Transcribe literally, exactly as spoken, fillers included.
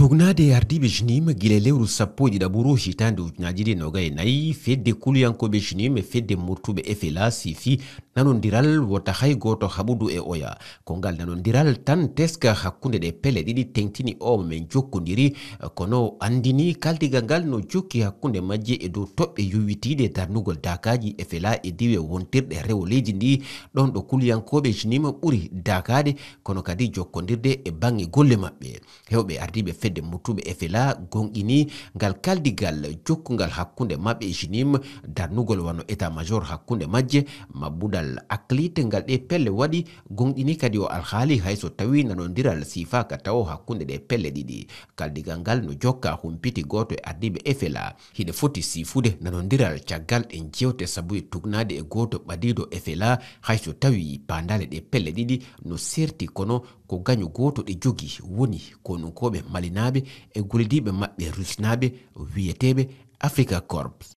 Tugnaade e ardiiɓe JNIM gila e lewru sappo e ɗiɗaɓuru hitaande ujunaaji ɗiɗi e noogay e nayi, fedde kuliyankooɓe JNIM e fedde murtuɓe F L A siifi nanondiral wota hay gooto haɓudu e oya. Ko ngal nanondiral tan teska hakkunde ɗe pelle ɗiɗi teŋtini o men jokkondiri, kono anndini kaldigal ngal no jokki hakkunde majje e dow toɓɓe yowitiiɗe darnugol daakaaji F L A e diiwe wontirɗe rewo leydi ndi, ɗon ɗo kuliyankooɓe JNIM ɓuri daakaade, kono kadi jokkondirde e baŋŋe golle maɓɓe. Heewɓe ardiiɓe fedde murtuɓe F L A gonɗini ngal kaldigal jokkungal hakkunde maɓɓe e JNIM, darnugol wano état-major hakkunde majje, maɓɓudal akliite ngal ɗe pelle waɗi, gonɗini kadi o alhaali hay so tawi nanondiral siifaaka tawo hakkunde ɗe pelle ɗiɗi. Kaldigal ngal no jokka humpiti gooto e ardiiɓe F L A. Hiɗe foti siifude nanondiral caggal ɗen jewte sabu e tugnaade e gooto ɓadiiɗo F L A, hay so tawi paandaale ɗe pelle ɗiɗi no serti, kono ko gaño gooto ɗe jogi, woni konunkooɓe malinaaɓe e gollidiiɓe maɓɓe rusnaaɓe wiyeteeɓe Africa Corps.